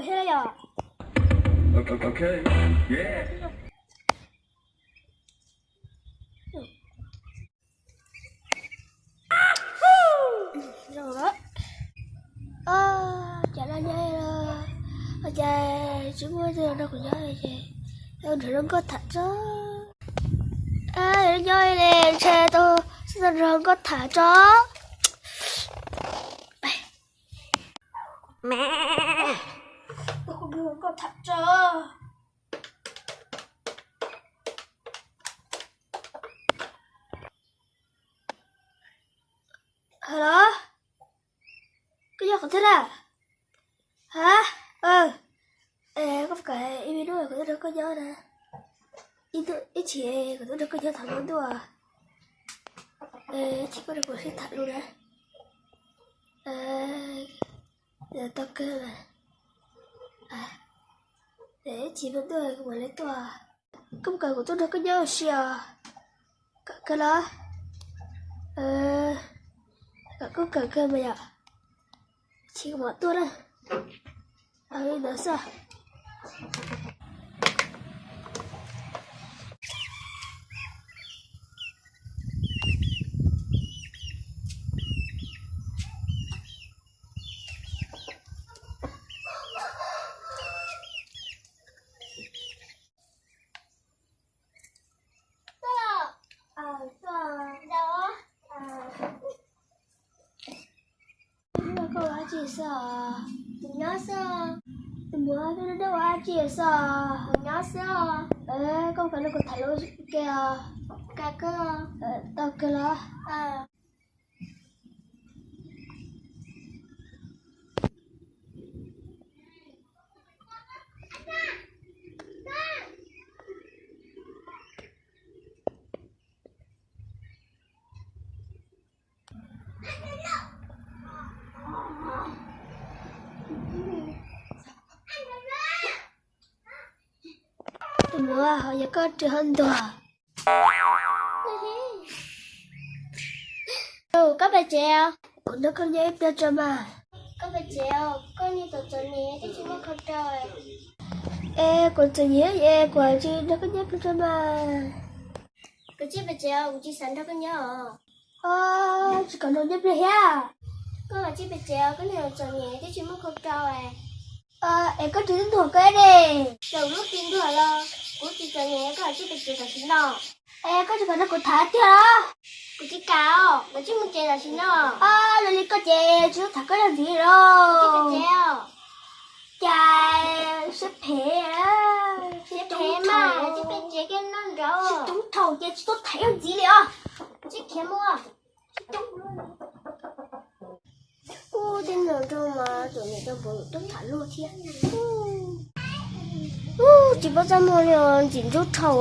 Thiab yom. Cas laj nyob, cas tsis muaj leej twg nrog kuv nyob li ces nrog luag nkauj tham tso. Nyob li ntshai tau, tsis tau nrog nkauj tham tso. Nkauj tham tso. Halo, koj nyob qhov twg na? Ha, koj puas kam ib hnub kuv tuaj nrog koj nyob na? Ib chim kuv tuaj nrog koj nyob thaum hmo ntuj, ib chim koj nrog kuv sib tham lus na. Tau kawg, ib chim hmo ntuj kuv mam li tuaj. Koj puas kam kuv tuaj nrog koj nyob ua si os? Kam kawg los? Kam kuj kam kawg mas yom. Chim kuv mam tuaj na. Li ntawd xwb. Koj ua dab tsi xwb? Tus muam, koj nrog ua dab tsi xwb? Koj puas kam nrog kuv tham lus ua ke os? Tau kawg los? Tus muam, ho yog koj ris hauv ntuag. Koj pes tsev os? Kuv nrog koj nyob ib pliag tso mas. Koj pes tsev os? Koj niag txom txom nyem twb tsis muaj khau rau. Es kuv txom nyem es kuv tsis nrog koj nyob ib pliag tso mas. Kuv tsis pes tsev os, kuv tsis xav nrog koj nyob os. Tsis kam nrog nyob ib pliag thiab? Koj tsis pes tsev os? Koj niag txom nyem twb tsis muaj khau rau. Es koj ris tib ntuag koj ne? Thaum lub tib ntuag los kuv tsis txom nyem, koj tsis pes tsev tam sim no. Es koj tsis kam nrog kuv tham tiag los? Kuv tsis kam os, kuv tsis mus tsev tam sim no. Yog li koj ces tsis txhob tham koj ntxiv los. Cas siab phem, siab phem mas, tsis pes tsev kiag no nrad. Siab coob dhau ces tsis txhob tham ntxiv li os. Tsis khiav mus. Ub, tej no nrog mas txom nyem tau npaum tub tham luag thiab. Ub, tsis paub txaj muag li os, ntxim ntxub dhau.